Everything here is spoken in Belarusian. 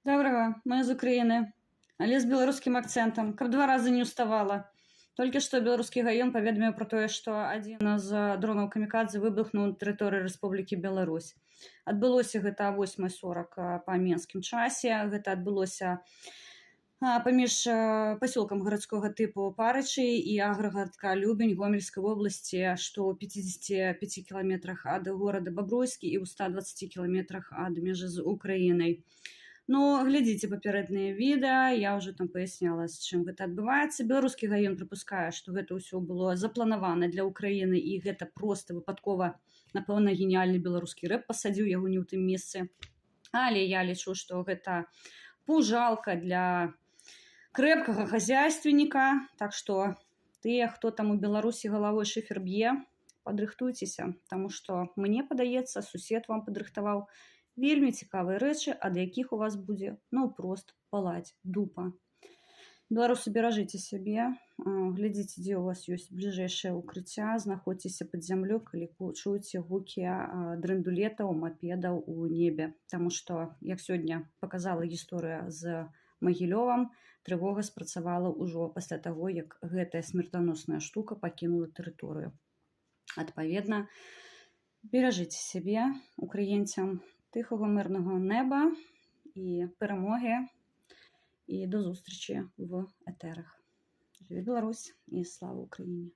Добрага, мы з Украіны, але з беларускім акцэнтам, каб два разы не ўставала. Толькі што беларускі гаюн паведаміў пра тое, што адзін з дронаў камікадзе выбухнуў на тэрыторыі Рэспублікі Беларусь. Адбылося гэта а 8:40 па менскім часе. Гэта адбылося паміж пасёлкам гарадскога тыпу Парачы і аграгарадка Любень Гомельскай вобласці, што ў 55 кіламетрах ад горада Бабруйскі і ў 120 кіламетрах ад межы з Украінай. Ну, глядзіце папярэдныя відэа, я ўжо там паясняла, з чым гэта адбываецца. Беларускі гаюн прыпускае, што гэта ўсё было запланавана для Ўкраіны і гэта проста выпадкова, напэўна, геніяльны беларускі РЭБ пасадзіў яго не ў тым месцы. Але я лічу, што гэта пужалка для крепкого хозяйственника. Так што тыя, хто там у Беларусі галавой шыфер б'е, падрыхтуйцеся, таму што, мне падаецца, сусед вам падрыхтаваў вельмі цікавыя рэчы, ад якіх у вас будзе наўпрост палаць дупа. Беларусы, беражыце сябе, глядзіце, дзе ў вас ёсць бліжэйшае ўкрыцця, знаходзьцеся пад зямлёй, калі чуеце гукі драндулетаў, мапедаў у небе. Таму што, як сёння паказала гісторыя з Магілёвам, трывога спрацавала ўжо пасля таго, як гэтая смертаносная штука пакінула тэрыторыю. Адпаведна, беражыце сябе, украінцям тихого мирного неба і перемоги. І до зустрічі в етерах. Жыве Беларусь і слава Україні!